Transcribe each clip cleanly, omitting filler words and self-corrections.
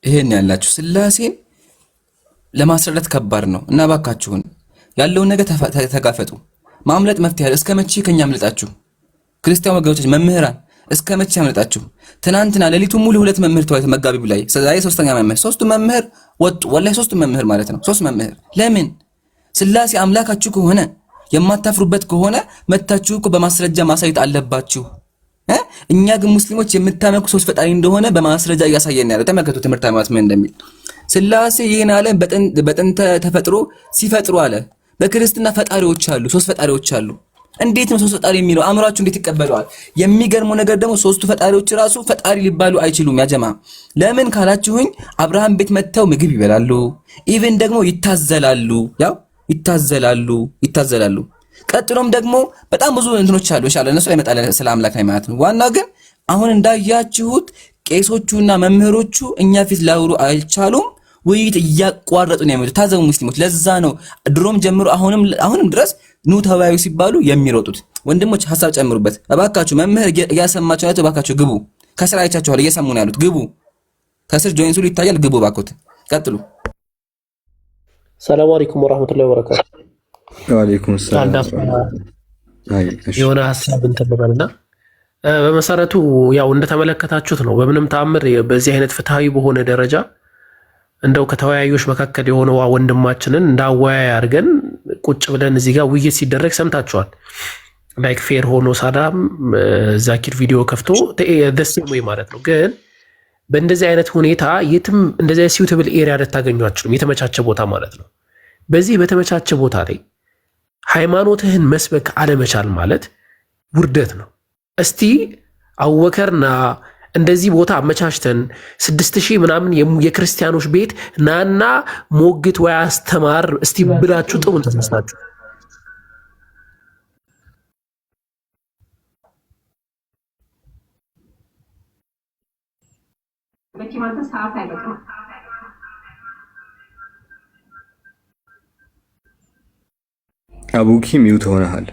ይሄን ያላችሁ ስላሴን ለማስረዳት ከባድ ነው እና እባካችሁን ያለውን ነገር ተጋፈጡ። ማምለጥ መፍትሄ አለ። እስከ መቼ ከኛ አምልጣችሁ? ክርስቲያን ወገኖቻችን መምህራን እስከ መቼ አምልጣችሁ? ትናንትና ሌሊቱ ሙሉ ሁለት መምህር ተወያይተው መጋቢ ብላይ ዛሬ ሶስተኛ መምህር፣ ሶስቱ መምህር ወጡ። ወላሂ ሶስቱ መምህር ማለት ነው። ሶስት መምህር ለምን ስላሴ አምላካችሁ ከሆነ የማታፍሩበት ከሆነ መታችሁ እኮ በማስረጃ ማሳየት አለባችሁ። እኛ ግን ሙስሊሞች የምታመልኩ ሶስት ፈጣሪ እንደሆነ በማስረጃ እያሳየን ያለው ተመልከቱ። ትምህርት ሃይማኖት ምን እንደሚል ስላሴ ይህን ዓለም በጥንተ ተፈጥሮ ሲፈጥሩ አለ። በክርስትና ፈጣሪዎች አሉ፣ ሶስት ፈጣሪዎች አሉ። እንዴት ነው ሶስት ፈጣሪ የሚለው? አእምሯችሁ እንዴት ይቀበለዋል? የሚገርመው ነገር ደግሞ ሶስቱ ፈጣሪዎች ራሱ ፈጣሪ ሊባሉ አይችሉም። ያጀማ ለምን ካላችሁኝ አብርሃም ቤት መጥተው ምግብ ይበላሉ፣ even ደግሞ ይታዘላሉ። ያው ይታዘላሉ፣ ይታዘላሉ። ቀጥሎም ደግሞ በጣም ብዙ እንትኖች አሉ። ኢንሻአላህ እነሱ ላይ እመጣለሁ፣ ስለ አምላክ ላይ ማለት ነው። ዋናው ግን አሁን እንዳያችሁት ቄሶቹና መምህሮቹ እኛ ፊት ላውሩ አልቻሉም። ውይይት እያቋረጡ ነው የሚሉት። ታዘቡ ሙስሊሞች። ለዛ ነው ድሮም ጀምሮ አሁንም አሁንም ድረስ ኑ ተወያዩ ሲባሉ የሚሮጡት። ወንድሞች ሀሳብ ጨምሩበት እባካችሁ። መምህር እያሰማችሁ ያላችሁ እባካችሁ ግቡ። ከስር አይቻችኋል፣ እየሰሙ ነው ያሉት። ግቡ። ከስር join ሲሉ ይታያል። ግቡ እባክዎት። ቀጥሉ። ሰላም አለይኩም ወራህመቱላሂ ወበረካቱ። ወአለይኩም ሰላም። የሆነ ሀሳብ እንትን ልበልና በመሰረቱ ያው እንደተመለከታችሁት ነው። በምንም ተአምር በዚህ አይነት ፍትሐዊ በሆነ ደረጃ እንደው ከተወያዮች መካከል የሆነው ወንድማችንን እንዳወያይ አድርገን ቁጭ ብለን እዚህ ጋር ውይይት ሲደረግ ሰምታችኋል። like fair ሆኖ ሳዳም ዛኪር ቪዲዮ ከፍቶ ደስ ወይ ማለት ነው። ግን በእንደዚህ አይነት ሁኔታ የትም እንደዚህ suitable area ልታገኙ አትችሉም። የተመቻቸ ቦታ ማለት ነው። በዚህ በተመቻቸ ቦታ ላይ ሃይማኖትህን መስበክ አለመቻል ማለት ውርደት ነው። እስቲ አወከርና እንደዚህ ቦታ አመቻችተን 6000 ምናምን የክርስቲያኖች ቤት ናና ሞግት ወይ አስተማር እስቲ ብላችሁ ጥሩን ተነስታችሁ አቡኪ mute ሆነሃል።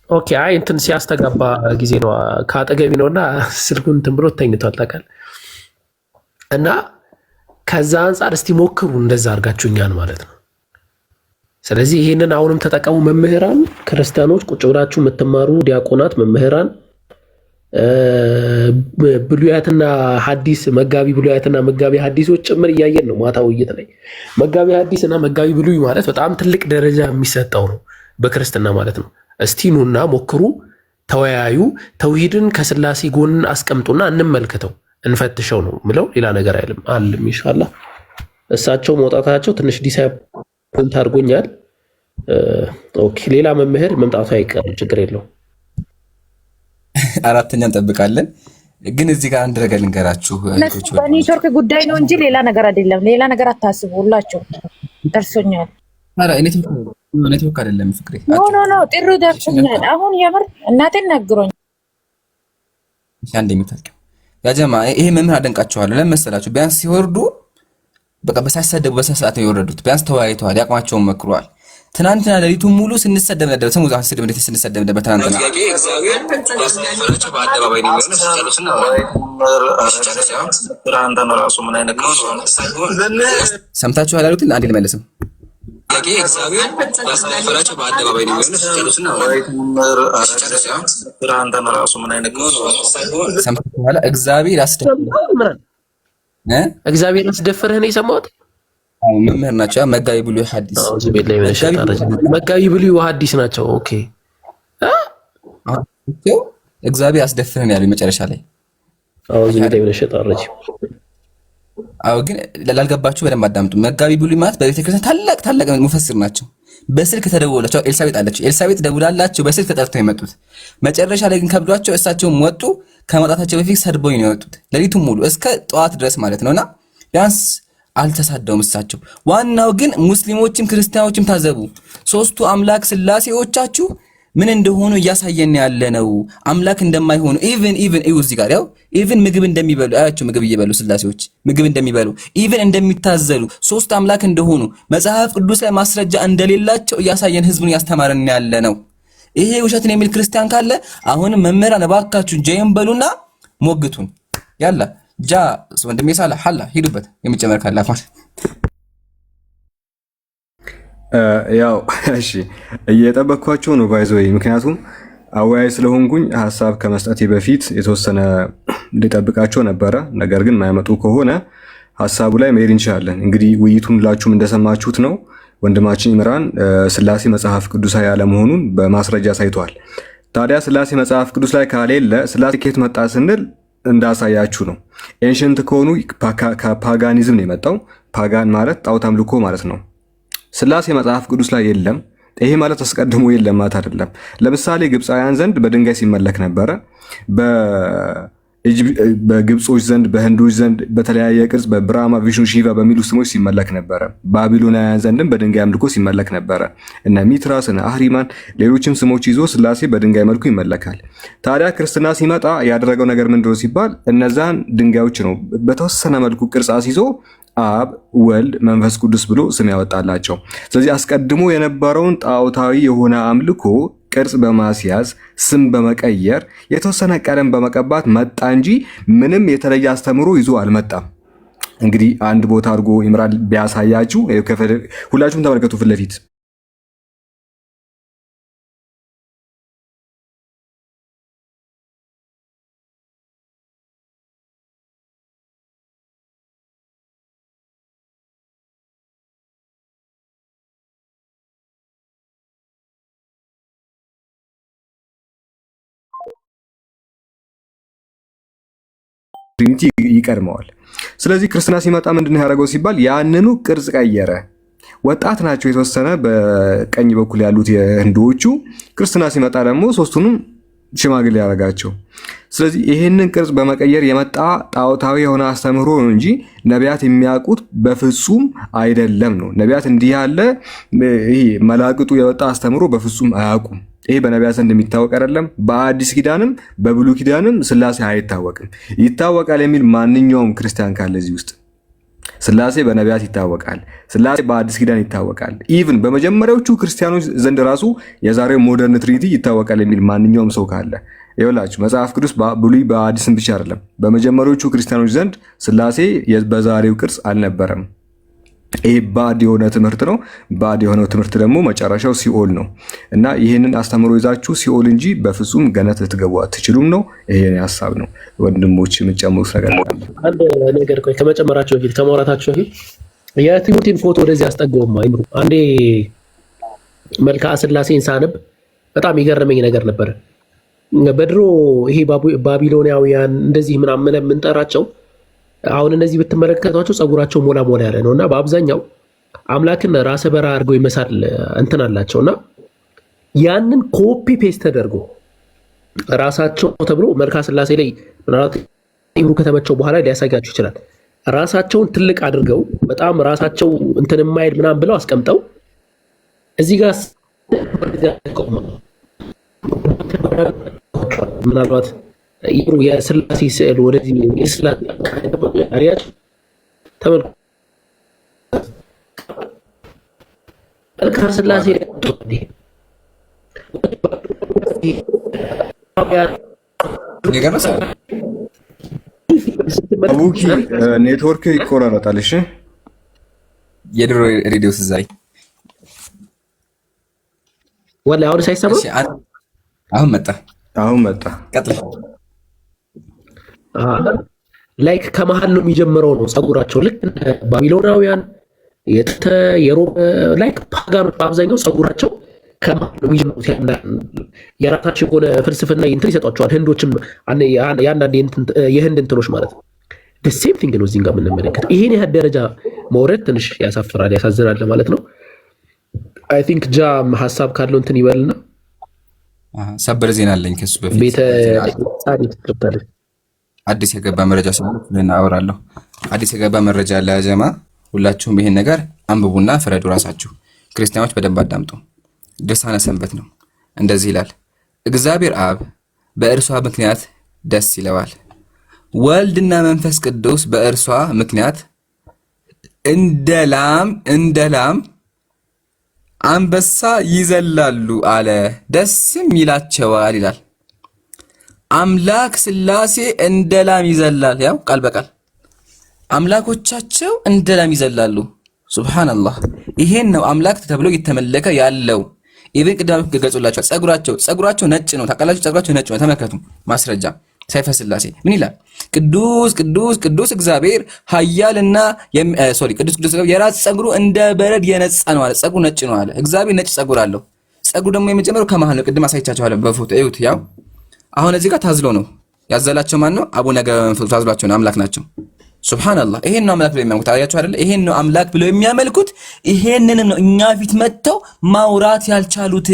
okay አይ እንትን ሲያስተጋባ ጊዜ ነው ከአጠገቢ ነውና ስልኩን እንትን ብሎ ተኝቷል ታውቃለህ። እና ከዛ አንጻር እስቲ ሞክሩ እንደዛ አድርጋችሁ እኛን ማለት ነው። ስለዚህ ይሄንን አሁንም ተጠቀሙ መምህራን፣ ክርስቲያኖች ቁጭ ብላችሁ የምትማሩ ዲያቆናት፣ መምህራን ብሉያትና ሐዲስ መጋቢ ብሉያትና መጋቢ ሐዲሶች ጭምር እያየን ነው። ማታ ውይይት ላይ መጋቢ ሐዲስ እና መጋቢ ብሉይ ማለት በጣም ትልቅ ደረጃ የሚሰጠው ነው በክርስትና ማለት ነው። እስቲ ኑና ሞክሩ፣ ተወያዩ። ተውሂድን ከስላሴ ጎን አስቀምጡና እንመልከተው፣ እንፈትሸው ነው ምለው። ሌላ ነገር አይልም አልም። ኢንሻአላህ እሳቸው መውጣታቸው ትንሽ disappoint አድርጎኛል። okay ሌላ መምህር መምጣቱ አይቀርም፣ ችግር የለው። አራተኛ እንጠብቃለን። ግን እዚህ ጋር አንድ ነገር ልንገራችሁ። በኔትወርክ ጉዳይ ነው እንጂ ሌላ ነገር አይደለም። ሌላ ነገር አታስቡ። ሁላችሁ ደርሶኛል። ኔትወርክ አይደለም ፍቅሬ። no no no ጥሪ ደርሶኛል። አሁን የምር እናቴን ነግሮኝ አንድ የሚታልቀው ያጀማ ይሄ መምህር አደንቃቸዋለሁ። ለምን መሰላችሁ? ቢያንስ ሲወርዱ በቃ በሳይሰደቡ በስነ ስርዓት ነው የወረዱት። ቢያንስ ተወያይተዋል፣ ያቅማቸውን መክረዋል። ትናንትና ሌሊቱን ሙሉ ስንሰደብ ነበር። ስሙ ዛፍ ስድብ እንዴት ስንሰደብ ነበር ትናንትና። ሰምታችኋል ያሉትን አንዴ ልመልስም። ሰምታችኋል። እግዚአብሔር እግዚአብሔር አስደፈረህ ነው የሰማሁት። መምህር ናቸው። መጋቢ ብሉይ ሐዲስ መጋቢ ብሉይ ሐዲስ ናቸው። okay እግዚአብሔር አስደፍረን ያሉ መጨረሻ ላይ አዎ። ግን ላልገባችሁ በደንብ አዳምጡ። መጋቢ ብሉይ ማለት በቤተክርስቲያን ታላቅ ታላቅ ሙፈሲር ናቸው። በስልክ ተደውላቸው ኤልሳቤጥ አለችው። ኤልሳቤጥ ደውላላቸው በስልክ ተጠርተው የመጡት መጨረሻ ላይ ግን ከብዷቸው እሳቸውም ወጡ። ከመውጣታቸው በፊት ሰድበውኝ ነው የወጡት ሌሊቱን ሙሉ እስከ ጠዋት ድረስ ማለት ነውና ቢያንስ አልተሳደውም እሳቸው። ዋናው ግን ሙስሊሞችም ክርስቲያኖችም ታዘቡ። ሶስቱ አምላክ ስላሴዎቻችሁ ምን እንደሆኑ እያሳየን ያለ ነው። አምላክ እንደማይሆኑ even even እዩ እዚህ ጋር ያው even ምግብ እንደሚበሉ አያቸው፣ ምግብ እየበሉ ስላሴዎች ምግብ እንደሚበሉ even እንደሚታዘሉ ሶስት አምላክ እንደሆኑ መጽሐፍ ቅዱስ ላይ ማስረጃ እንደሌላቸው እያሳየን ህዝቡን እያስተማረን ያለ ነው። ይሄ ውሸትን የሚል ክርስቲያን ካለ አሁንም መምህራን እባካችሁን join በሉና ሞግቱን። ያላ ጃ ወንድሜ ሳላ ሐላ ሂዱበት የሚጨመር ካለ አፏን። ያው እሺ እየጠበቅኳቸው ነው by the way፣ ምክንያቱም አወያይ ስለሆንኩኝ ሀሳብ ከመስጠቴ በፊት የተወሰነ ሊጠብቃቸው ነበረ። ነገር ግን የማይመጡ ከሆነ ሀሳቡ ላይ መሄድ እንችላለን። እንግዲህ ውይይቱን ሁላችሁም እንደሰማችሁት ነው። ወንድማችን ኢምራን ስላሴ መጽሐፍ ቅዱሳዊ አለመሆኑን በማስረጃ አሳይቷል። ታዲያ ስላሴ መጽሐፍ ቅዱስ ላይ ካሌለ ስላሴ ከየት መጣ ስንል እንዳሳያችሁ ነው። Ancient ከሆኑ ከ paganism ነው የመጣው። Pagan ማለት ጣዖት አምልኮ ማለት ነው። ስላሴ መጽሐፍ ቅዱስ ላይ የለም። ይሄ ማለት አስቀድሞ የለም ማለት አይደለም። ለምሳሌ ግብፃውያን ዘንድ በድንጋይ ሲመለክ ነበረ። በግብጾች ዘንድ፣ በህንዶች ዘንድ በተለያየ ቅርጽ በብራማ፣ ቪሽኑ፣ ሺቫ በሚሉ ስሞች ሲመለክ ነበረ። ባቢሎናውያን ዘንድም በድንጋይ አምልኮ ሲመለክ ነበረ። እነ ሚትራስ፣ እነ አህሪማን ሌሎችም ስሞች ይዞ ስላሴ በድንጋይ መልኩ ይመለካል። ታዲያ ክርስትና ሲመጣ ያደረገው ነገር ምንድነው ሲባል እነዛን ድንጋዮች ነው በተወሰነ መልኩ ቅርጽ አስይዞ አብ ወልድ መንፈስ ቅዱስ ብሎ ስም ያወጣላቸው። ስለዚህ አስቀድሞ የነበረውን ጣዖታዊ የሆነ አምልኮ ቅርጽ በማስያዝ ስም በመቀየር የተወሰነ ቀለም በመቀባት መጣ እንጂ ምንም የተለየ አስተምህሮ ይዞ አልመጣም። እንግዲህ አንድ ቦታ አድርጎ ኢምራን ቢያሳያችሁ ሁላችሁም ተመልከቱ ፊት ለፊት። Trinity ይቀድመዋል። ስለዚህ ክርስትና ሲመጣ ምንድን ነው ያደረገው ሲባል ያንኑ ቅርጽ ቀየረ። ወጣት ናቸው የተወሰነ በቀኝ በኩል ያሉት የህንዶቹ። ክርስትና ሲመጣ ደግሞ ሶስቱንም ሽማግሌ ያደረጋቸው። ስለዚህ ይህንን ቅርጽ በመቀየር የመጣ ጣዖታዊ የሆነ አስተምህሮ ነው እንጂ ነቢያት የሚያውቁት በፍጹም አይደለም ነው። ነቢያት እንዲህ ያለ ይሄ መላቅጡ የወጣ አስተምህሮ በፍጹም አያውቁም። ይሄ በነቢያት ዘንድ የሚታወቅ አይደለም። በአዲስ ኪዳንም በብሉይ ኪዳንም ስላሴ አይታወቅም። ይታወቃል የሚል ማንኛውም ክርስቲያን ካለ እዚህ ውስጥ ስላሴ በነቢያት ይታወቃል። ስላሴ በአዲስ ኪዳን ይታወቃል። Even በመጀመሪያዎቹ ክርስቲያኖች ዘንድ ራሱ የዛሬው modern Trinity ይታወቃል የሚል ማንኛውም ሰው ካለ ይኸውላችሁ መጽሐፍ ቅዱስ ብሉይ በአዲስም ብቻ አይደለም። በመጀመሪያዎቹ ክርስቲያኖች ዘንድ ስላሴ በዛሬው ቅርጽ አልነበረም። ይሄ ባድ የሆነ ትምህርት ነው። ባድ የሆነው ትምህርት ደግሞ መጨረሻው ሲኦል ነው እና ይህንን አስተምሮ ይዛችሁ ሲኦል እንጂ በፍጹም ገነት ልትገቡ አትችሉም ነው። ይሄ ሀሳብ ነው። ወንድሞች የምትጨምሩት ነገር አለ? አንድ ነገር ቆይ፣ ከመጨመራቸው በፊት ከማውራታቸው በፊት የቲሞቲን ፎቶ ወደዚህ አስጠጋውማ ይምሩ። አንዴ መልክዓ ስላሴን ሳነብ በጣም የገረመኝ ነገር ነበር። በድሮ ይሄ ባቢሎናውያን እንደዚህ ምናምን የምንጠራቸው አሁን እነዚህ ብትመለከቷቸው ፀጉራቸው ሞላ ሞላ ያለ ነው እና በአብዛኛው አምላክን ራሰ በራ አድርገው ይመሳል እንትን አላቸው እና ያንን copy paste ተደርጎ ራሳቸው ተብሎ መልክዓ ስላሴ ላይ ምናልባት ኢብሩ ከተመቸው በኋላ ሊያሳያቸው ይችላል። ራሳቸውን ትልቅ አድርገው በጣም ራሳቸው እንትን የማይል ምናምን ብለው አስቀምጠው እዚህ ጋር ምናልባት ኢብሩ የስላሴ ስዕል ወደዚህ የስላሴ ተመልከቱ። መልክዓ ስላሴ አቡኪ ኔትወርክ ይቆራረጣል። እሺ የድሮ ሬዲዮ ስዛይ ወላሂ አሁን ሳይሰማ አሁን መጣ። አሁን መጣ። ቀጥል። Like ከመሀል ነው የሚጀምረው ነው ፀጉራቸው ልክ ባቢሎናውያን የጥንተ የሮም like pagan ኦች በአብዛኛው ፀጉራቸው ከመሀል ነው የሚጀምሩት። የራሳቸው የሆነ ፍልስፍና እንትን ይሰጧቸዋል። ህንዶችም የአንዳንድ የህንድ እንትኖች ማለት ነው። Same thing ነው እዚህ ጋር የምንመለከተው። ይሄን ያህል ደረጃ መውረድ ትንሽ ያሳፍራል፣ ያሳዝናል ማለት ነው። I think ጃም ሀሳብ ካለው እንትን ይበልና ሰበር ዜና አለኝ ከሱ በፊት ቤተ ጻድቅ አዲስ የገባ መረጃ ስለሆነ አወራለሁ። አዲስ የገባ መረጃ አለ ጀማ። ሁላችሁም ይሄን ነገር አንብቡና ፍረዱ ራሳችሁ። ክርስቲያኖች በደንብ አዳምጡ። ድርሳነ ሰንበት ነው። እንደዚህ ይላል፣ እግዚአብሔር አብ በእርሷ ምክንያት ደስ ይለዋል፣ ወልድና መንፈስ ቅዱስ በእርሷ ምክንያት እንደ ላም አንበሳ ይዘላሉ አለ፣ ደስም ይላቸዋል ይላል። አምላክ ስላሴ እንደ ላም ይዘላል። ያው ቃል በቃል አምላኮቻቸው እንደ ላም ይዘላሉ። ሱብሃንአላህ። ይሄን ነው አምላክ ተብሎ እየተመለከ ያለው። Even ቅድም ገልጾላቸዋል። ጸጉራቸው ነጭ ነው። ታውቃላችሁ፣ ጸጉራቸው ነጭ ነው። ተመልከቱ ማስረጃ ሰይፈ ስላሴ ምን ይላል? ቅዱስ ቅዱስ ቅዱስ እግዚአብሔር ኃያልና፣ sorry፣ ቅዱስ ቅዱስ የራስ ጸጉሩ እንደ በረድ የነጻ ነው አለ። ጸጉሩ ነጭ ነው አለ። እግዚአብሔር ነጭ ጸጉር አለው። ጸጉሩ ደግሞ የመጀመሪያው ከመሃል ነው። ቅድም አሳይቻችኋለሁ በፎቶ፣ እዩት። ያው አሁን እዚህ ጋር ታዝሎ ነው ያዘላቸው ማን ነው? አቡነ ገብረ መንፈስ ታዝሏቸው ነው። አምላክ ናቸው። ሱብሃንአላህ። ይሄን ነው አምላክ ብለው የሚያመልኩት። አያችሁ አይደለ? ይሄን ነው አምላክ ብለው የሚያመልኩት። ይሄንንም ነው እኛ ፊት መጥተው ማውራት ያልቻሉት።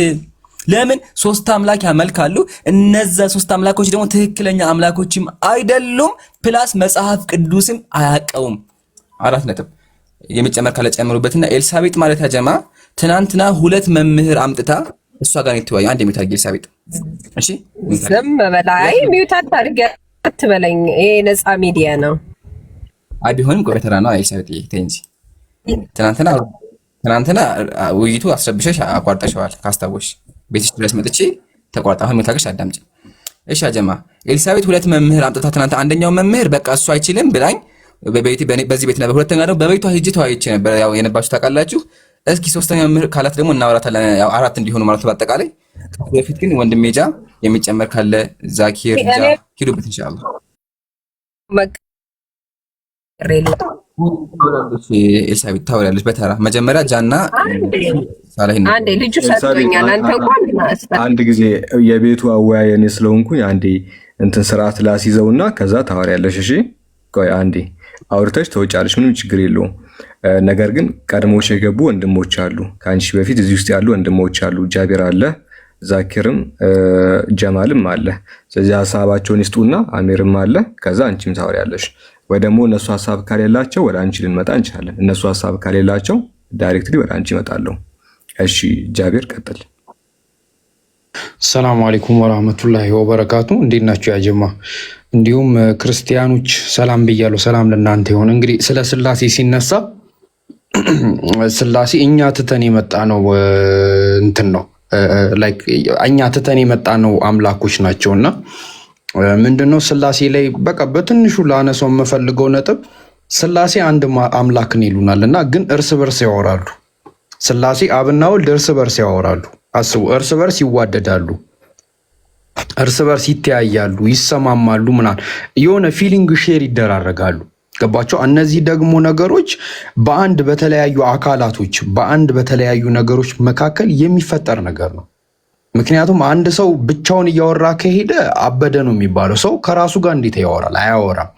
ለምን? ሶስት አምላክ ያመልካሉ። እነዛ ሶስት አምላኮች ደግሞ ትክክለኛ አምላኮችም አይደሉም። Plus መጽሐፍ ቅዱስም አያውቀውም። አራት ነጥብ። የሚጨመር ካለ ጨምሩበትና ኤልሳቤጥ ማለት ያጀማ ትናንትና ሁለት መምህር አምጥታ እሷ ጋር የተወያዩ፣ አንድ mute አድርጊ ኤልሳቤጥ። እሺ። ዝም በላይ፣ mute አታድርጊ አትበለኝ። ይሄ ነፃ ሚዲያ ነው። አይ ቢሆንም ቆይ ተራ ነው። ኤልሳቤጥ ተይ እንጂ። ትናንትና ትናንትና ውይይቱ አስረብሸሽ አቋርጠሸዋል። ካስታወሽ ቤትሽ ድረስ መጥቼ ተቋርጣ፣ አሁን mute አድርገሽ አዳምጪ። እሺ አጀማ፣ ኤልሳቤጥ ሁለት መምህር አምጥታ ትናንት አንደኛው መምህር በቃ እሱ አይችልም ብላኝ በዚህ ቤት ነበር። ሁለተኛ ደግሞ በቤቷ ሂጅ ተወያይቼ ነበር። ያው የነባችሁ ታውቃላችሁ። እስኪ ሶስተኛ መምህር ካላት ደግሞ እናወራታለን። ያው አራት እንዲሆኑ ማለት ነው በአጠቃላይ። በፊት ግን ወንድሜ ጃ የሚጨመር ካለ ዛኪር ጃ ሂዱበት ኢንሻአላህ። ኤልሳቤጥ ታወሪያለች በተራ፣ መጀመሪያ ጃና ሳላህ። አንዴ ልጁ ሰጥቶኛል። አንተ እንኳን አንድ ጊዜ የቤቱ አወያይ እኔ ስለሆንኩኝ አንዴ እንትን ስርዓት ላስይዘውና ከዛ ታወሪያለሽ። እሺ ቆይ አንዴ አውርተሽ ተወጫለሽ። ምንም ችግር የለውም። ነገር ግን ቀድሞዎች የገቡ ወንድሞች አሉ። ከአንቺ በፊት እዚህ ውስጥ ያሉ ወንድሞች አሉ። ጃቢር አለ፣ ዛኪርም ጀማልም አለ። ስለዚህ ሀሳባቸውን ይስጡና አሚርም አለ። ከዛ አንቺም ታወሪያለሽ። ወይ ደግሞ እነሱ ሀሳብ ከሌላቸው ወደ አንቺ ልንመጣ እንችላለን። እነሱ ሀሳብ ከሌላቸው directly ወደ አንቺ እመጣለሁ። እሺ ጃቢር ቀጥል። ሰላሙ አለይኩም ወራህመቱላሂ ወበረካቱ። እንዴት ናችሁ ያጀማ? እንዲሁም ክርስቲያኖች ሰላም ብያለሁ። ሰላም ለእናንተ ይሁን። እንግዲህ ስለ ስላሴ ሲነሳ ስላሴ እኛ ትተን የመጣ ነው እንትን ነው፣ like እኛ ትተን የመጣ ነው አምላኮች ናቸው። እና ምንድነው ስላሴ ላይ በቃ በትንሹ ላነሳው የምፈልገው ነጥብ ስላሴ አንድ አምላክን ይሉናል እና ግን እርስ በርስ ያወራሉ። ስላሴ አብና ወልድ እርስ በርስ ያወራሉ። አስቡ፣ እርስ በርስ ይዋደዳሉ፣ እርስ በርስ ይተያያሉ፣ ይሰማማሉ፣ ምናምን የሆነ feeling share ይደራረጋሉ። ገባቸው? እነዚህ ደግሞ ነገሮች በአንድ በተለያዩ አካላቶች፣ በአንድ በተለያዩ ነገሮች መካከል የሚፈጠር ነገር ነው። ምክንያቱም አንድ ሰው ብቻውን እያወራ ከሄደ አበደ ነው የሚባለው። ሰው ከራሱ ጋር እንዴት ያወራል? አያወራም።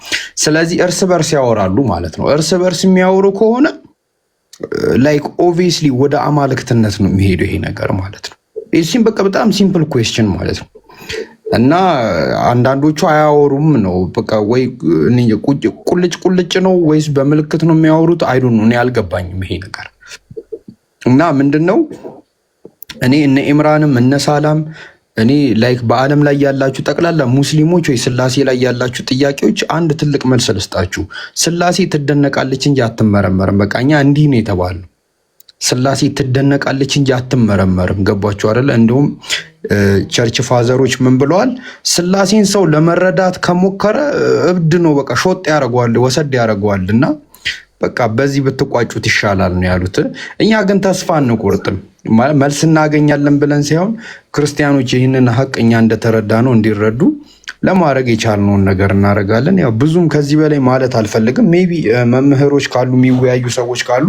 ስለዚህ እርስ በርስ ያወራሉ ማለት ነው። እርስ በርስ የሚያወሩ ከሆነ like obviously ወደ አማልክትነት ነው የሚሄደው ይሄ ነገር ማለት ነው። ይህም በቃ በጣም simple question ማለት ነው። እና አንዳንዶቹ አያወሩም ነው በቃ፣ ወይ ቁልጭ ቁልጭ ነው ወይስ በምልክት ነው የሚያወሩት? I don't know፣ እኔ አልገባኝም ይሄ ነገር። እና ምንድን ነው እኔ እነ ኢምራንም እነ ሳላም፣ እኔ like በዓለም ላይ ያላችሁ ጠቅላላ ሙስሊሞች ወይ ስላሴ ላይ ያላችሁ ጥያቄዎች አንድ ትልቅ መልስ ልስጣችሁ። ስላሴ ትደነቃለች እንጂ አትመረመርም። በቃ እኛ እንዲህ ነው የተባልነው። ስላሴ ትደነቃለች እንጂ አትመረመርም። ገባችሁ አይደለ? እንደውም church father ኦች ምን ብለዋል? ስላሴን ሰው ለመረዳት ከሞከረ እብድ ነው፣ በቃ ሾጥ ያደርገዋል፣ ወሰድ ያደርገዋል እና በቃ በዚህ ብትቋጩት ይሻላል ነው ያሉት። እኛ ግን ተስፋ አንቆርጥም። መልስ እናገኛለን ብለን ሳይሆን ክርስቲያኖች ይህንን ሀቅ እኛ እንደተረዳ ነው እንዲረዱ ለማድረግ የቻልነውን ነገር እናደርጋለን። ያው ብዙም ከዚህ በላይ ማለት አልፈልግም። Maybe መምህሮች ካሉ፣ የሚወያዩ ሰዎች ካሉ፣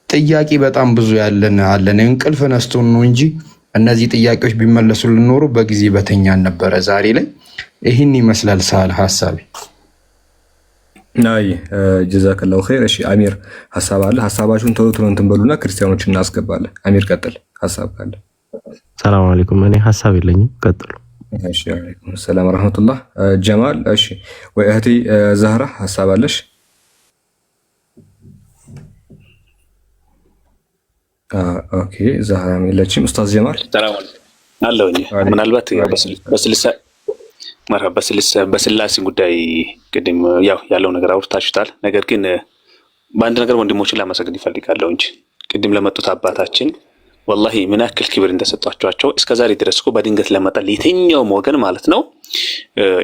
ጥያቄ በጣም ብዙ ያለን አለን። እንቅልፍ ነስቶን ነው እንጂ እነዚህ ጥያቄዎች ቢመለሱልን ኖሮ በጊዜ በተኛን ነበረ። ዛሬ ላይ ይህን ይመስላል ሳል ሀሳቤ። አይ ጀዛከላሁ ኸይር። እሺ አሚር ሀሳብ አለ። ሀሳባችሁን ቶሎ ቶሎ እንትን በሉና ክርስቲያኖችን እናስገባለን። አሚር ቀጥል፣ ሀሳብ ካለ። ሰላም አለይኩም። እኔ ሀሳብ የለኝም፣ ቀጥሉ። እሺ ወአለይኩም ሰላም ወራህመቱላህ። ጀማል፣ እሺ ወይ እህቴ ዛህራ ሀሳብ አለሽ? Okay ዛህራ የለችም። ኡስታዝ ጀማል። አለሁኝ። ምናልባት በስላሴ ጉዳይ ቅድም ያው ያለው ነገር አውርታችሁታል። ነገር ግን በአንድ ነገር ወንድሞችን ላመሰግን ይፈልጋለሁ እንጂ ቅድም ለመጡት አባታችን ወላሂ ምን ያክል ክብር እንደሰጧቸዋቸው እስከ ዛሬ ድረስ እኮ በድንገት ለመጣ ለየትኛውም ወገን ማለት ነው።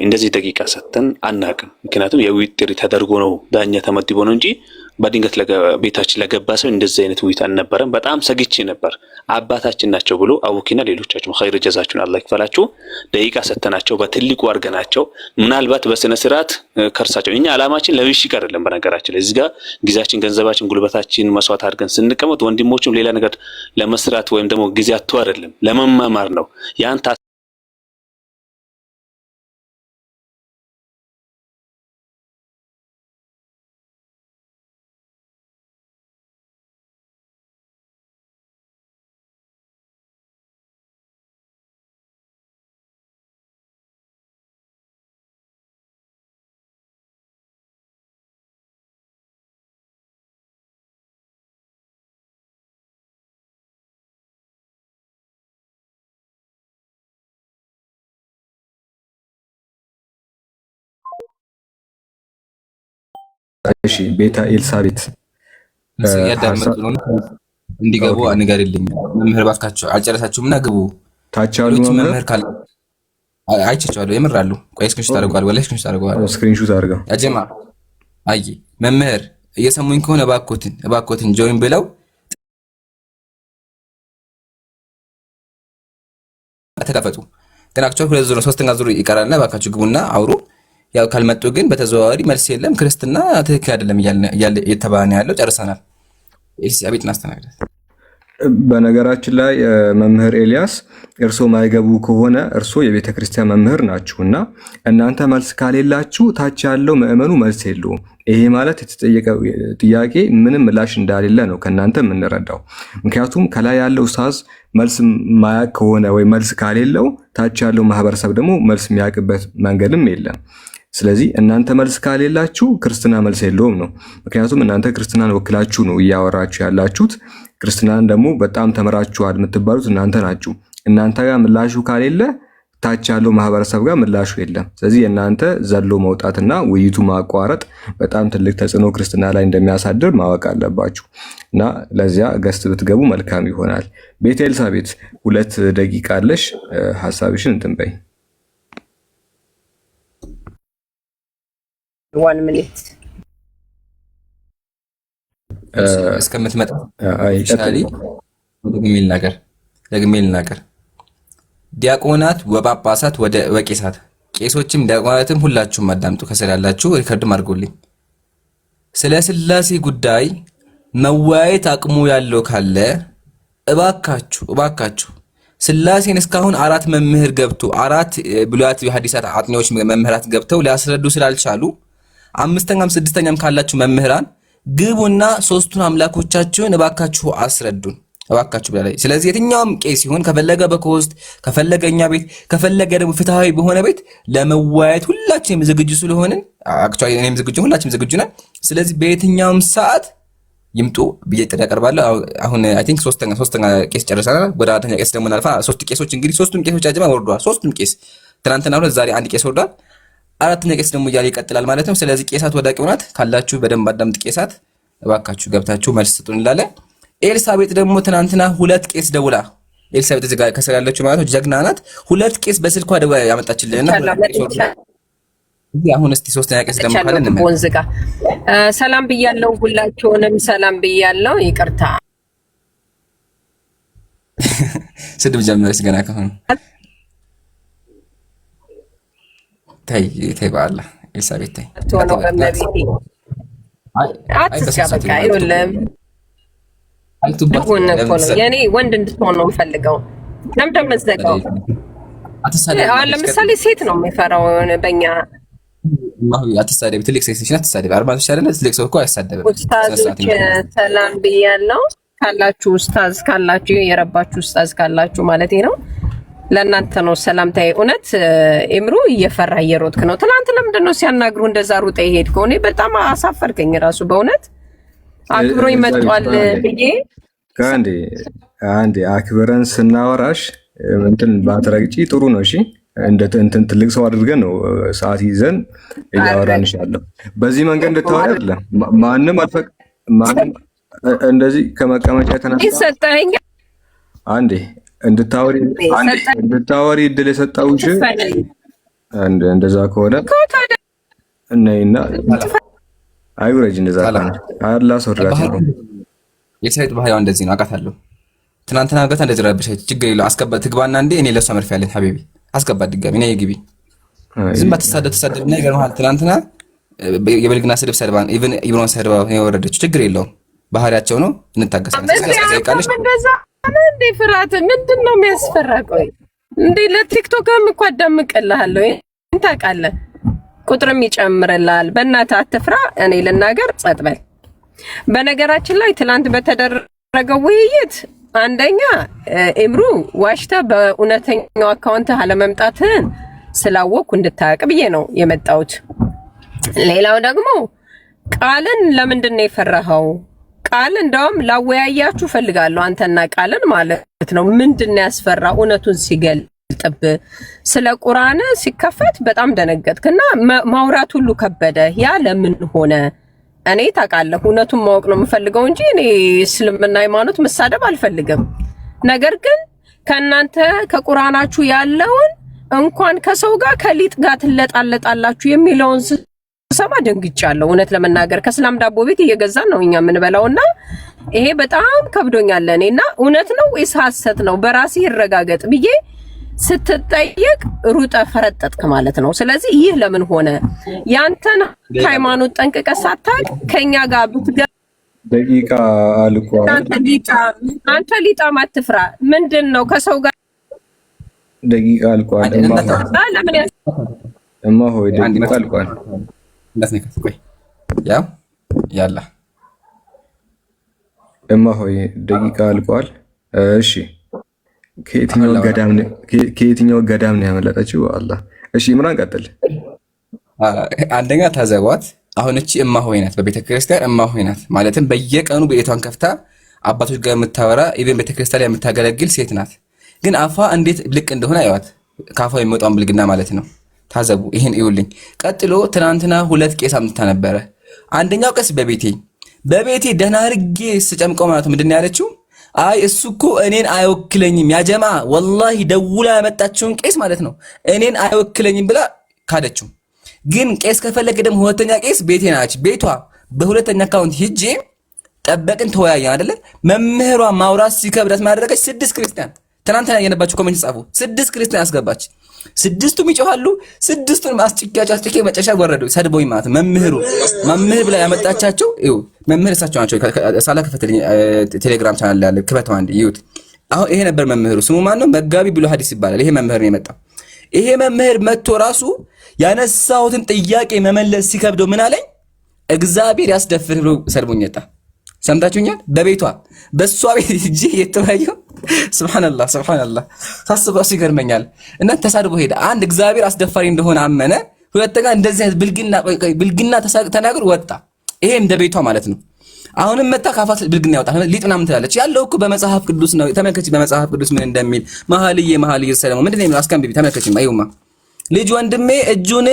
እንደዚህ ደቂቃ ሰጥተን አናቅም። ምክንያቱም የውይይት ጥሪ ተደርጎ ነው ዳኛ ተመድቦ ነው እንጂ በድንገት ቤታችን ለገባ ሰው እንደዚህ አይነት ውይይት አልነበረም። በጣም ሰግቼ ነበር። አባታችን ናቸው ብሎ አቡኪና ሌሎቻችሁ ኸይር ጀዛችሁን አላህ ይክፈላችሁ። ደቂቃ ሰጥተናቸው በትልቁ አድርገናቸው ምናልባት በስነ ስርዓት ከእርሳቸው እኛ አላማችን ለብሽቅ አይደለም። በነገራችን ላይ እዚህ ጋር ጊዜያችን፣ ገንዘባችን፣ ጉልበታችን መስዋዕት አድርገን ስንቀመጥ ወንድሞችም ሌላ ነገር ለመስራት ወይም ደግሞ ጊዜ አጥቶ አይደለም ለመማማር ነው ያን እሺ ቤታ ኤልሳቤት እያዳመጡ ነው፣ እንዲገቡ ንገሪልኝ። መምህር ባካችሁ አልጨረሳችሁም እና ግቡ። ታች ያሉ መምህር ካለ አይቻቸዋለሁ፣ የምር አሉ። ቆይ screenshot አድርገዋል፣ ወላሂ screenshot አድርገዋል። screenshot አድርገው ያጀማ አይ መምህር እየሰሙኝ ከሆነ እባኮትን እባኮትን join ብለው ተጋፈጡ። ግን actually ሁለት ዙር ሶስተኛ ዙር ይቀራልና እባካችሁ ግቡና አውሩ። ያው ካልመጡ ግን በተዘዋዋሪ መልስ የለም፣ ክርስትና ትክክል አይደለም እያለ እየተባለ ያለው ጨርሰናል። ኤልሳቤጥ እናስተናግዳት። በነገራችን ላይ መምህር ኤልያስ እርሶ ማይገቡ ከሆነ እርሶ የቤተ ክርስቲያን መምህር ናችሁ እና እናንተ መልስ ካሌላችሁ ታች ያለው ምዕመኑ መልስ የለውም። ይሄ ማለት የተጠየቀው ጥያቄ ምንም ምላሽ እንዳሌለ ነው ከእናንተ የምንረዳው። ምክንያቱም ከላይ ያለው ኡስታዝ መልስ ማያቅ ከሆነ ወይ መልስ ካሌለው ታች ያለው ማህበረሰብ ደግሞ መልስ የሚያውቅበት መንገድም የለም። ስለዚህ እናንተ መልስ ካሌላችሁ ክርስትና መልስ የለውም ነው። ምክንያቱም እናንተ ክርስትናን ወክላችሁ ነው እያወራችሁ ያላችሁት። ክርስትናን ደግሞ በጣም ተምራችኋል የምትባሉት እናንተ ናችሁ። እናንተ ጋር ምላሹ ካሌለ ታች ያለው ማህበረሰብ ጋር ምላሹ የለም። ስለዚህ የእናንተ ዘሎ መውጣትና ውይይቱ ማቋረጥ በጣም ትልቅ ተጽዕኖ ክርስትና ላይ እንደሚያሳድር ማወቅ አለባችሁ እና ለዚያ guest ብትገቡ መልካም ይሆናል። ቤተ ኤልሳቤት 2 ደቂቃ አለሽ፣ ሀሳብሽን እንትን በይ። One minute. እስከምትመጣ ደግሜ ልናገር ደግሜ ልናገር። ዲያቆናት ወጳጳሳት ወደ ወቄሳት ቄሶችም ዲያቆናትም ሁላችሁም አዳምጡ። ከስር ያላችሁ record ም አድርጎልኝ ስለ ስላሴ ጉዳይ መወያየት አቅሙ ያለው ካለ እባካችሁ እባካችሁ ስላሴን እስካሁን አራት መምህር ገብቶ አራት ብሉያት የሐዲሳት አጥኚዎች መምህራት ገብተው ሊያስረዱ ስላልቻሉ አምስተኛም ስድስተኛም ካላችሁ መምህራን ግቡና ሶስቱን አምላኮቻችሁን እባካችሁ አስረዱን እባካችሁ ብላ። ስለዚህ የትኛውም ቄስ ይሁን ከፈለገ በ co-host ከፈለገ እኛ ቤት ከፈለገ ደግሞ ፍትሃዊ በሆነ ቤት ለመወያየት ሁላችንም ዝግጁ ስለሆንን actually እኔም ዝግጁ ሁላችንም ዝግጁ ነን። ስለዚህ በየትኛውም ሰዓት ይምጡ ብዬ ጥሪ ያቀርባለሁ። አሁን I think ሶስተኛ ቄስ ጨርሰናል። ወደ አራተኛ ቄስ ደግሞ እናልፋ። ሶስቱ ቄሶች እንግዲህ ሶስቱም ቄሶች አጀማ ወርደዋል። ሶስቱም ቄስ ትናንትና ሁለት ዛሬ አንድ ቄስ ወርዷል። አራተኛ ቄስ ደግሞ እያለ ይቀጥላል ማለት ነው። ስለዚህ ቄሳት ወዳቂው ናት ካላችሁ በደንብ አዳምጥ። ቄሳት እባካችሁ ገብታችሁ መልስ ስጡን እንላለን። ኤልሳቤጥ ደግሞ ትናንትና ሁለት ቄስ ደውላ ኤልሳቤጥ እዚህ ጋር ከስር ያለችው ማለት ነው ጀግና ናት። ሁለት ቄስ በስልኳ ደውላ ያመጣችልንና አሁን እስቲ ሶስተኛ ቄስ ደግሞ ካለ ወንዝ ጋር ሰላም ብያለሁ። ሁላችሁንም ሰላም ብያለሁ። ይቅርታ ስድብ ጀመረች ገና ከሆነ ተይ ተይ፣ በአላህ ኤልሳቤጥ ተይ። ሆነው በመቤቴ አትስጋ። በቃ ይኸውልህ ሁን እኮ ነው የኔ ወንድ እንድትሆን ነው የምፈልገው። ለምንድን ነው የምትዘጋው? አሁን ለምሳሌ ሴት ነው የሚፈራው በእኛ አትሳደቢ፣ ትልቅ ሴት ነሽ፣ አትሳደቢ። አርባ አይደለ? ትልቅ ሰው እኮ አይሳደብም። ኡስታዞች ሰላም ብያለሁ። ካላችሁ ኡስታዝ ካላችሁ የረባችሁ ኡስታዝ ካላችሁ ማለት ነው ለእናንተ ነው ሰላምታዬ። እውነት ኤምሩ እየፈራ እየሮጥክ ነው። ትናንት ለምንድን ነው ሲያናግሩ እንደዛ ሩጠ የሄድከው? እኔ በጣም አሳፈርከኝ ራሱ በእውነት አክብሮ ይመጧል ብዬ አንዴ አንዴ አክብረን ስናወራሽ እንትን ባትረግጪ ጥሩ ነው። እሺ እንደ እንትን ትልቅ ሰው አድርገን ነው ሰዓት ይዘን እያወራንሽ ያለው። በዚህ መንገድ እንድታወሪ አይደለም። ማንም አልፈቅ ማንም እንደዚህ ከመቀመጫ የተነሳ ሰጠኸኝ። አንዴ እንድታወሪ እድል የሰጠሁሽ እንደዛ ከሆነ እነይና አይውረጅ። እንደዛ ከሆነ አላስወርዳት ነው። የሰይጥ ባህሪዋ እንደዚህ ነው፣ አውቃታለሁ። ትናንትና ገታ እንደዚህ ረብሻች። ችግር የለውም አስገባ፣ ትግባና እንዴ እኔ ለእሷ መርፌ ያለኝ حبيبي አስገባት ድጋሚ እኔ ግቢ። ዝም ባትሳደብ ትሳደብ እና ይገርምሃል። ትናንትና የብልግና ስድብ ሰድባን even ኢብሮን ሰድባ የወረደችው ችግር የለውም ባህሪያቸው ነው። እንታገሳለን። እንደዛ ነው እንዴ? ፍርሃት ምንድን ነው የሚያስፈራ? ቆይ እንዴ ለቲክቶክም እኮ አዳምቅልሃለሁ፣ ይሄን ታውቃለህ። ቁጥርም ይጨምርልሃል። በእናትህ አትፍራ። እኔ ልናገር፣ ጸጥ በል። በነገራችን ላይ ትላንት በተደረገው ውይይት አንደኛ ኤምሩ ዋሽታ በእውነተኛው account አለመምጣትህን ስላወቅኩ እንድታውቅ ብዬ ነው የመጣሁት። ሌላው ደግሞ ቃልን ለምንድን ነው የፈራኸው? ቃል እንደውም ላወያያችሁ ፈልጋለሁ፣ አንተና ቃልን ማለት ነው። ምንድን ነው ያስፈራ? እውነቱን ሲገልጥብ ስለ ቁርአን ሲከፈት በጣም ደነገጥክና ማውራት ሁሉ ከበደ። ያ ለምን ሆነ? እኔ ታውቃለህ፣ እውነቱን ማወቅ ነው የምፈልገው እንጂ እኔ እስልምና ሃይማኖት መሳደብ አልፈልግም። ነገር ግን ከእናንተ ከቁርአናችሁ ያለውን እንኳን ከሰው ጋር ከሊጥ ጋር ትለጣለጣላችሁ የሚለውን ስሰማ ደንግጫለሁ። እውነት ለመናገር ከእስላም ዳቦ ቤት እየገዛን ነው እኛ የምንበላውና ይሄ በጣም ከብዶኛል እኔ እና እውነት ነው ወይስ ሐሰት ነው በራሴ ይረጋገጥ ብዬ ስትጠየቅ ሩጠ ፈረጠጥክ ማለት ነው። ስለዚህ ይህ ለምን ሆነ? ያንተን ሃይማኖት ጠንቅቀህ ሳታውቅ ከኛ ጋር ብትገባ ደቂቃ አልቋል። አንተ ሊጣም አትፍራ። ምንድን ነው ከሰው ጋር ደቂቃ አልቋል። እማ ሆይ ደቂቃ አልቋል። እንዳትነካት ቆይ፣ ያው ያላ እማ ሆይ ደቂቃ አልቋል። እሺ ከየትኛው ገዳም ነው ያመለጠችው? አላህ። እሺ ኢምራን ቀጥል። አንደኛ ታዘቧት። አሁን እቺ እማ ሆይ ናት፣ በቤተ ክርስቲያን እማ ሆይ ናት። ማለትም በየቀኑ ቤቷን ከፍታ አባቶች ጋር የምታወራ even ቤተ ክርስቲያን ላይ የምታገለግል ሴት ናት። ግን አፏ እንዴት ልቅ እንደሆነ አይዋት። ከአፏ የሚወጣውን ብልግና ማለት ነው። ታዘቡ፣ ይሄን እዩልኝ። ቀጥሎ ትናንትና ሁለት ቄስ አምጥታ ነበረ። አንደኛው ቄስ በቤቴ በቤቴ ደህና አድርጌ ስጨምቀው ማለት ነው ምንድን ነው ያለችው? አይ እሱ እኮ እኔን አይወክለኝም። ያ ጀማ ወላሂ ደውላ ያመጣችውን ቄስ ማለት ነው እኔን አይወክለኝም ብላ ካደችው። ግን ቄስ ከፈለገ ደግሞ ሁለተኛ ቄስ ቤቴ ናች። ቤቷ በሁለተኛ account ሂጄ ጠበቅን፣ ተወያየን አይደለ? መምህሯ ማውራት ሲከብዳት ማድረገች ስድስት ክርስቲያን ትናንትና የነባቸው comment ጻፉ። ስድስት ክርስቲያን አስገባች። ስድስቱም ይጮሃሉ። ስድስቱንም አስጭኪያቸው አስጭኬ መጨረሻ ወረዱ። ሰድቦኝ ማለት ነው። መምህሩ መምህር ብላ ያመጣቻቸው ይኸው መምህር እሳቸው ናቸው። ሳላ ክፈትልኝ ቴሌግራም ቻናል ያለ ክፈተው አንዴ ይዩት። አሁን ይሄ ነበር መምህሩ። ስሙ ማን ነው? መጋቢ ብሎ ሐዲስ ይባላል። ይሄ መምህር ነው የመጣው። ይሄ መምህር መጥቶ ራሱ ያነሳሁትን ጥያቄ መመለስ ሲከብደው ምን አለኝ? እግዚአብሔር ያስደፍርህ ብሎ ሰድቦኝ ወጣ። ሰምታችሁኛል? በቤቷ በእሷ ቤት ሂጄ የተወያየው ስብሓንላህ ስብሓንላህ፣ ሳስብ ራሱ ይገርመኛል። እና ተሳድቦ ሄደ። አንድ እግዚአብሔር አስደፋሪ እንደሆነ አመነ። ሁለተኛ እንደዚህ አይነት ብልግና ብልግና ተናግሮ ወጣ። ይሄ እንደ ቤቷ ማለት ነው። አሁንም መታ ካፋት ብልግና ያወጣል። ሊጥ ምናምን ትላለች። ያለው እኮ በመጽሐፍ ቅዱስ ነው። ተመልከች፣ በመጽሐፍ ቅዱስ ምን እንደሚል መኃልየ መኃልየ ሰለሞን ምንድን ነው የሚለው? አስከንብቢ ተመልከች። አይውማ ልጅ ወንድሜ እጁን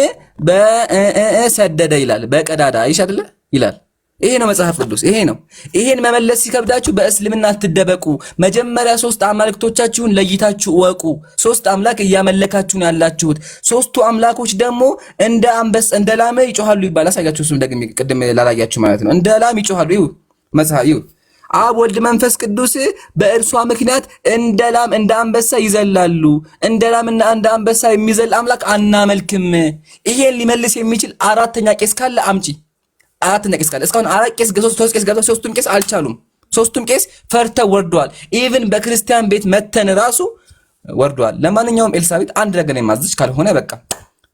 በሰደደ ይላል። በቀዳዳ አይሽ አይደለ ይላል። ይሄ ነው መጽሐፍ ቅዱስ። ይሄ ነው። ይሄን መመለስ ሲከብዳችሁ በእስልምና አትደበቁ። መጀመሪያ ሶስት አማልክቶቻችሁን ለይታችሁ እወቁ። ሶስት አምላክ እያመለካችሁ ነው ያላችሁት። ሶስቱ አምላኮች ደግሞ እንደ አንበስ እንደ ላም ይጮሃሉ ይባላል። አሳያችሁ። እሱም ደግሜ ቅድም ላላያችሁ ማለት ነው። እንደ ላም ይጮሃሉ። ይሁ መጽሐፍ ይሁ አብ ወልድ መንፈስ ቅዱስ በእርሷ ምክንያት እንደ ላም እንደ አንበሳ ይዘላሉ። እንደ ላምና እንደ አንበሳ የሚዘል አምላክ አናመልክም። ይሄን ሊመልስ የሚችል አራተኛ ቄስ ካለ አምጪ። አራተኛ ቄስ ካለ እስካሁን አራት ቄስ ሶስት ቄስ ገብተው ሶስቱም ቄስ አልቻሉም። ሶስቱም ቄስ ፈርተው ወርደዋል። even በክርስቲያን ቤት መተን ራሱ ወርደዋል። ለማንኛውም ኤልሳቤጥ አንድ ነገር ነው የማዝሽ፣ ካልሆነ በቃ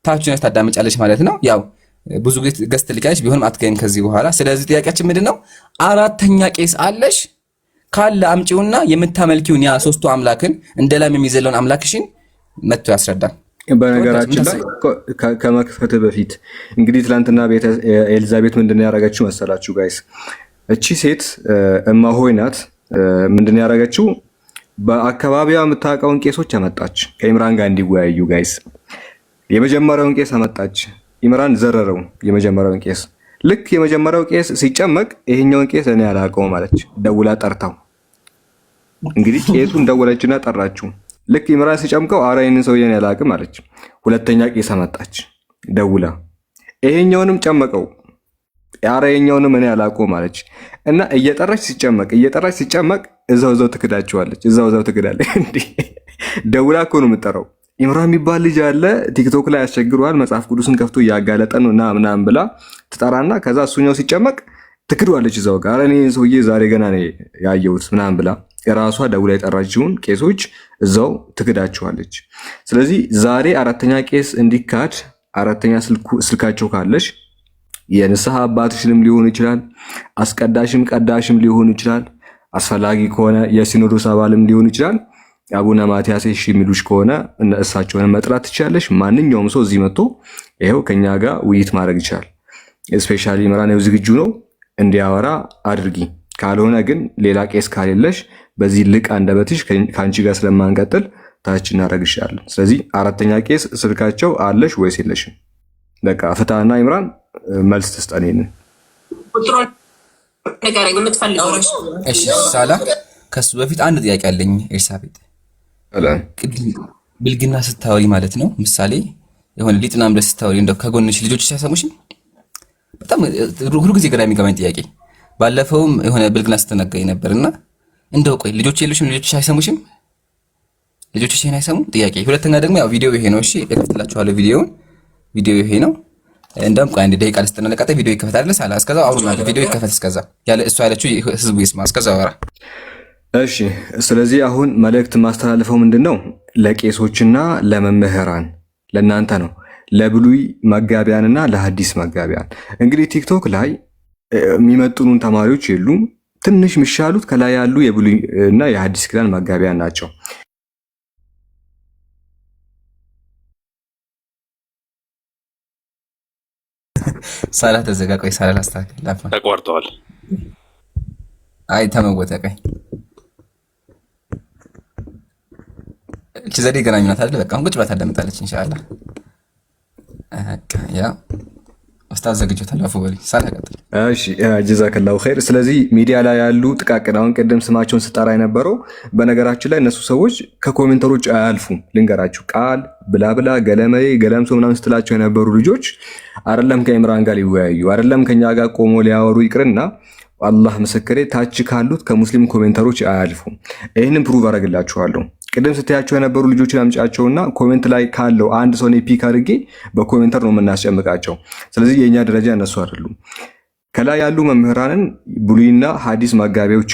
ታች ነሽ ታዳምጫለሽ ማለት ነው። ያው ብዙ ጊዜ ገዝት ልካለሽ ቢሆንም አትገኝም ከዚህ በኋላ። ስለዚህ ጥያቄያችን ምንድን ነው? አራተኛ ቄስ አለሽ ካለ አምጪውና የምታመልኪውን ያ ሶስቱ አምላክን እንደ ላም የሚዘለውን አምላክሽን መጥቶ ያስረዳል። በነገራችን ላይ ከመክፈት በፊት እንግዲህ ትላንትና ኤልዛቤት ምንድን ነው ያደረገችው መሰላችሁ guys? እቺ ሴት እማሆይ ናት። ምንድን ነው ያደረገችው? በአካባቢዋ የምታውቀውን ቄሶች አመጣች ከኢምራን ጋር እንዲወያዩ guys። የመጀመሪያውን ቄስ አመጣች። ኢምራን ዘረረው የመጀመሪያውን ቄስ። ልክ የመጀመሪያው ቄስ ሲጨመቅ ይሄኛውን ቄስ እኔ አላውቀውም አለች። ደውላ ጠርታው እንግዲህ ቄሱን ደወለችና ጠራችው። ልክ ኢምራን ሲጨምቀው አረ ይህንን ሰውዬን ያላቅም አለች። ሁለተኛ ቄስ መጣች ደውላ ይሄኛውንም ጨመቀው። አረ ይሄኛውንም እኔ አላውቀውም አለች። እና እየጠራች ሲጨመቅ እየጠራች ሲጨመቅ እዛው እዛው ትክዳቸዋለች። እዛው እዛው ትክዳለች። እንዴ ደውላ እኮ ነው የምጠራው። ኢምራን የሚባል ልጅ አለ ቲክቶክ ላይ ያስቸግረዋል፣ መጽሐፍ ቅዱስን ከፍቶ እያጋለጠ ነው እና ምናምን ብላ ትጠራና ከዛ እሱኛው ሲጨመቅ ትክደዋለች እዛው ጋር። እኔ ሰውዬ ዛሬ ገና ነው ያየሁት ምናምን ብላ የራሷ ደውላ የጠራችውን ቄሶች እዛው ትክዳቸዋለች። ስለዚህ ዛሬ አራተኛ ቄስ እንዲካድ አራተኛ ስልካቸው ካለሽ የንስሐ አባትሽንም ሊሆን ይችላል፣ አስቀዳሽም ቀዳሽም ሊሆን ይችላል፣ አስፈላጊ ከሆነ የሲኖዶስ አባልም ሊሆን ይችላል። አቡነ ማትያስ እሺ የሚሉሽ ከሆነ እሳቸውን መጥራት ትችላለሽ። ማንኛውም ሰው እዚህ መጥቶ ይኸው ከኛ ጋር ውይይት ማድረግ ይችላል። Especially ኢምራን ዝግጁ ነው እንዲያወራ አድርጊ። ካልሆነ ግን ሌላ ቄስ ካሌለሽ በዚህ ልቅ አንደበትሽ ከአንቺ ጋር ስለማንቀጥል ታች እናደርግሻለን። ስለዚህ አራተኛ ቄስ ስልካቸው አለሽ ወይስ የለሽም? በቃ ፍትሃና ኢምራን መልስ ትስጠን። ይሄንን እሺ ሳላ፣ ከሱ በፊት አንድ ጥያቄ አለኝ። ኤልሳቤጥ፣ ብልግና ስታወሪ ማለት ነው፣ ምሳሌ የሆነ ሊጥና ብለሽ ስታወሪ እንደው ከጎንሽ ልጆች ሲያሰሙሽ በጣም ሁሉ ጊዜ ግራ የሚገባኝ ጥያቄ፣ ባለፈውም የሆነ ብልግና ስትናገሪ ነበርና እንደው ቆይ ልጆች የሉሽም? ልጆች አይሰሙሽም? ልጆች ይሄን አይሰሙም? ጥያቄ። ሁለተኛ ደግሞ ያው ቪዲዮ ይሄ ነው። እሺ እከፍትላችኋለሁ ቪዲዮውን። ቪዲዮ ይሄ ነው። እንደውም ቆይ አንድ ደቂቃ ልስጥና ለቀጣይ ቪዲዮ ይከፈት አይደለ? ሳላ እስከዛው አውሩና ቪዲዮ ይከፈት። እስከዛ ያለ እሷ ያለችው ህዝቡ ይስማ። እስከዛው አወራ። እሺ። ስለዚህ አሁን መልእክት ማስተላልፈው ምንድን ነው? ለቄሶችና ለመምህራን ለእናንተ ነው፣ ለብሉይ መጋቢያንና ለሐዲስ መጋቢያን። እንግዲህ ቲክቶክ ላይ የሚመጥኑን ተማሪዎች የሉም። ትንሽ የሚሻሉት ከላይ ያሉ የብሉይ እና የሐዲስ ኪዳን መጋቢያን ናቸው። ሳላ ተዘጋ። ቆይ ሳላ ላስተካክል። ተቋርጠዋል። አይ ተመወተ። ቆይ እቺ ዘዴ ገናኝ ናት አይደል? በቃ አሁን ቁጭ ብላ ታዳምጣለች። ኢንሻአላህ ያ ኡስታዝ ዘግጆታል። አፉ በለኝ ሳላ ቀጥል። እሺ ጀዛከላሁ ኸይር። ስለዚህ ሚዲያ ላይ ያሉ ጥቃቅን አሁን ቅድም ስማቸውን ስጠራ የነበረው በነገራችን ላይ እነሱ ሰዎች ከ commenter ኦች አያልፉም። ልንገራችሁ፣ ቃል ብላብላ ገለመሌ ገለምሶ ምናምን ስትላቸው የነበሩ ልጆች አይደለም ከኢምራን ጋር ሊወያዩ አይደለም ከኛ ጋር ቆሞ ሊያወሩ ይቅርና አላህ ምስክሬ ታች ካሉት ከሙስሊም commenter ኦች አያልፉም። ይህንን prove አደርግላችኋለሁ። ቅድም ስትያቸው የነበሩ ልጆችን አምጫቸውና comment ላይ ካለው አንድ ሰው pick አድርጌ በ commenter ነው የምናስጨምቃቸው። ስለዚህ የእኛ ደረጃ እነሱ አይደሉም። ከላይ ያሉ መምህራንን ብሉይና ሐዲስ መጋቢዎች